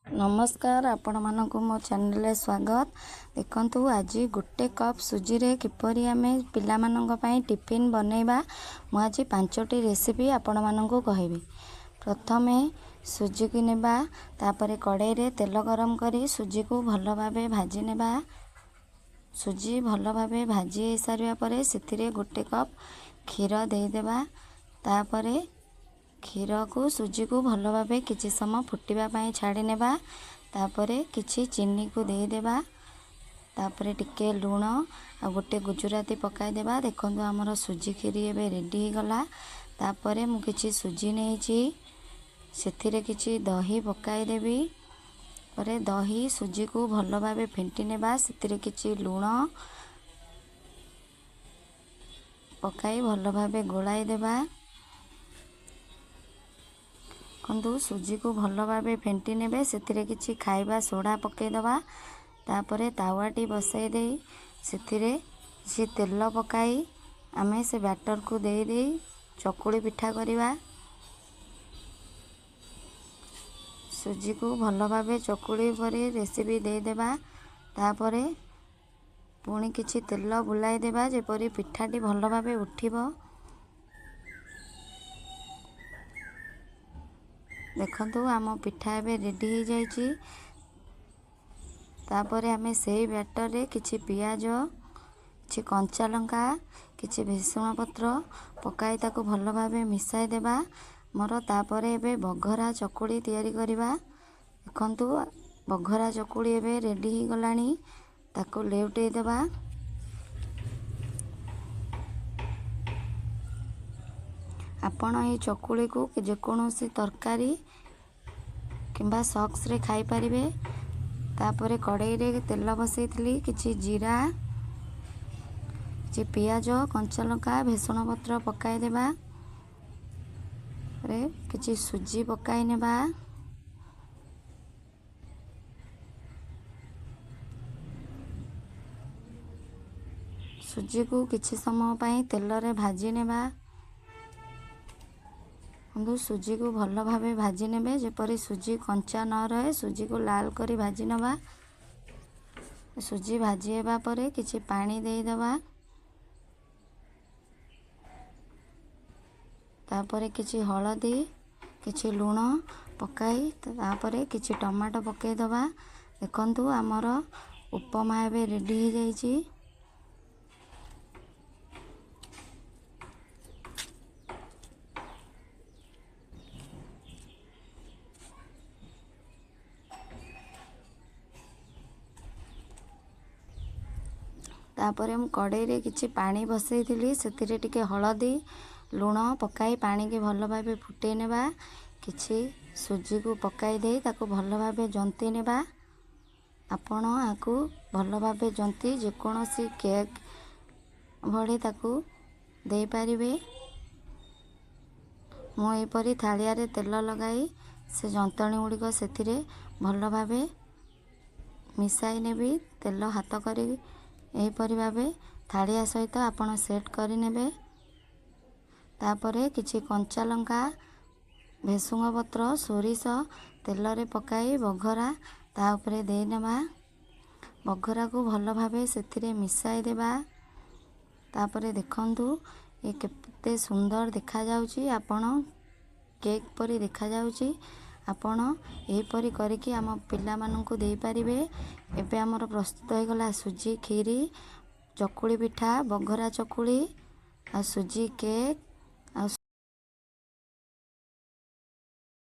ନମସ୍କାର, ଆପଣମାନଙ୍କୁ ମୋ ଚ୍ୟାନେଲରେ ସ୍ୱାଗତ। ଦେଖନ୍ତୁ, ଆଜି ଗୋଟେ କପ୍ ସୁଜିରେ କିପରି ଆମେ ପିଲାମାନଙ୍କ ପାଇଁ ଟିଫିନ୍ ବନେଇବା, ମୁଁ ଆଜି 5ଟି ରେସିପି ଆପଣମାନଙ୍କୁ କହିବି। ପ୍ରଥମେ ସୁଜିକୁ ନେବା, ତାପରେ କଡ଼େଇରେ ତେଲ ଗରମ କରି ସୁଜିକୁ ଭଲ ଭାବେ ଭାଜି ନେବା। ସୁଜି ଭଲ ଭାବେ ଭାଜି ହେଇସାରିବା ପରେ ସେଥିରେ ଗୋଟେ କପ୍ କ୍ଷୀର ଦେଇଦେବା। ତାପରେ କ୍ଷୀରକୁ ସୁଜିକୁ ଭଲ ଭାବେ କିଛି ସମୟ ଫୁଟିବା ପାଇଁ ଛାଡ଼ି ନେବା। ତାପରେ କିଛି ଚିନିକୁ ଦେଇଦେବା। ତାପରେ ଟିକେ ଲୁଣ ଆଉ ଗୋଟେ ଗୁଜୁରାତି ପକାଇଦେବା। ଦେଖନ୍ତୁ, ଆମର ସୁଜି କ୍ଷୀରି ଏବେ ରେଡ଼ି ହେଇଗଲା। ତାପରେ ମୁଁ କିଛି ସୁଜି ନେଇଛି, ସେଥିରେ କିଛି ଦହି ପକାଇଦେବି। ପରେ ଦହି ସୁଜିକୁ ଭଲ ଭାବେ ଫେଣ୍ଟି ନେବା। ସେଥିରେ କିଛି ଲୁଣ ପକାଇ ଭଲ ଭାବେ ଗୋଳାଇ ଦେବା। ଦେଖନ୍ତୁ, ସୁଜିକୁ ଭଲ ଭାବେ ଫେଣ୍ଟି ନେବେ। ସେଥିରେ କିଛି ଖାଇବା ସୋଡ଼ା ପକାଇଦେବା। ତାପରେ ତାୱାଟି ବସାଇ ଦେଇ ସେଥିରେ କିଛି ତେଲ ପକାଇ ଆମେ ସେ ବ୍ୟାଟରକୁ ଦେଇ ଦେଇ ଚକୁଳି ପିଠା କରିବା। ସୁଜିକୁ ଭଲ ଭାବେ ଚକୁଳି ପରି ରେସିପି ଦେଇଦେବା। ତାପରେ ପୁଣି କିଛି ତେଲ ବୁଲାଇ ଦେବା, ଯେପରି ପିଠାଟି ଭଲ ଭାବେ ଉଠିବ। ଦେଖନ୍ତୁ, ଆମ ପିଠା ଏବେ ରେଡ଼ି ହେଇଯାଇଛି। ତାପରେ ଆମେ ସେଇ ବ୍ୟାଟରରେ କିଛି ପିଆଜ, କିଛି କଞ୍ଚା ଲଙ୍କା, କିଛି ଭେସୁଙ୍ଗା ପତ୍ର ପକାଇ ତାକୁ ଭଲ ଭାବେ ମିଶାଇ ଦେବା ମୋର। ତାପରେ ଏବେ ବଘରା ଚକୁଳି ତିଆରି କରିବା। ଦେଖନ୍ତୁ, ବଘରା ଚକୁଳି ଏବେ ରେଡ଼ି ହେଇଗଲାଣି। ତାକୁ ଲେଉଟେଇ ଦେବା। ଆପଣ ଏହି ଚକୁଳିକୁ ଯେକୌଣସି ତରକାରୀ କିମ୍ବା ସକ୍ସରେ ଖାଇପାରିବେ। ତାପରେ କଡ଼େଇରେ ତେଲ ବସାଇଥିଲି, କିଛି ଜିରା, କିଛି ପିଆଜ, କଞ୍ଚା ଲଙ୍କା, ଭେସୁଙ୍ଗା ପତ୍ର ପକାଇଦେବା। ରେ କିଛି ସୁଜି ପକାଇ ନେବା। ସୁଜିକୁ କିଛି ସମୟ ପାଇଁ ତେଲରେ ଭାଜି ନେବା। କିନ୍ତୁ ସୁଜିକୁ ଭଲ ଭାବେ ଭାଜି ନେବେ, ଯେପରି ସୁଜି କଞ୍ଚା ନ ରହେ। ସୁଜିକୁ ଲାଲ କରି ଭାଜି ନେବା। ସୁଜି ଭାଜି ହେବା ପରେ କିଛି ପାଣି ଦେଇଦେବା। ତାପରେ କିଛି ହଳଦୀ, କିଛି ଲୁଣ ପକାଇ ତାପରେ କିଛି ଟମାଟୋ ପକାଇଦେବା। ଦେଖନ୍ତୁ, ଆମର ଉପମା ଏବେ ରେଡ଼ି ହେଇଯାଇଛି। ତାପରେ ମୁଁ କଡ଼େଇରେ କିଛି ପାଣି ବସାଇଥିଲି, ସେଥିରେ ଟିକେ ହଳଦୀ, ଲୁଣ ପକାଇ ପାଣିକି ଭଲ ଭାବେ ଫୁଟେଇ ନେବା। କିଛି ସୁଜିକୁ ପକାଇ ଦେଇ ତାକୁ ଭଲ ଭାବେ ଜନ୍ତି ନେବା। ଆପଣ ଆକୁ ଭଲ ଭାବେ ଜନ୍ତି ଯେକୌଣସି କେକ୍ ଭଳି ତାକୁ ଦେଇପାରିବେ। ମୁଁ ଏହିପରି ଥାଳିଆରେ ତେଲ ଲଗାଇ ସେ ଯନ୍ତଣୀ ଗୁଡ଼ିକ ସେଥିରେ ଭଲ ଭାବେ ମିଶାଇ ନେବି। ତେଲ ହାତ କରି ଏହିପରି ଭାବେ ଥାଳିଆ ସହିତ ଆପଣ ସେଟ୍ କରିନେବେ। ତାପରେ କିଛି କଞ୍ଚା ଲଙ୍କା, ଭେସୁଙ୍ଗା ପତ୍ର, ସୋରିଷ ତେଲରେ ପକାଇ ବଘରା ତା ଉପରେ ଦେଇନେବା। ବଘରାକୁ ଭଲ ଭାବେ ସେଥିରେ ମିଶାଇ ଦେବା। ତାପରେ ଦେଖନ୍ତୁ, ଏ କେତେ ସୁନ୍ଦର ଦେଖାଯାଉଛି, ଆପଣ କେକ୍ ପରି ଦେଖାଯାଉଛି। ଆପଣ ଏହିପରି କରିକି ଆମ ପିଲାମାନଙ୍କୁ ଦେଇପାରିବେ। ଏବେ ଆମର ପ୍ରସ୍ତୁତ ହୋଇଗଲା ସୁଜି କ୍ଷୀରି, ଚକୁଳି ପିଠା, ବଘରା ଚକୁଳି ଆଉ ସୁଜି କେକ୍।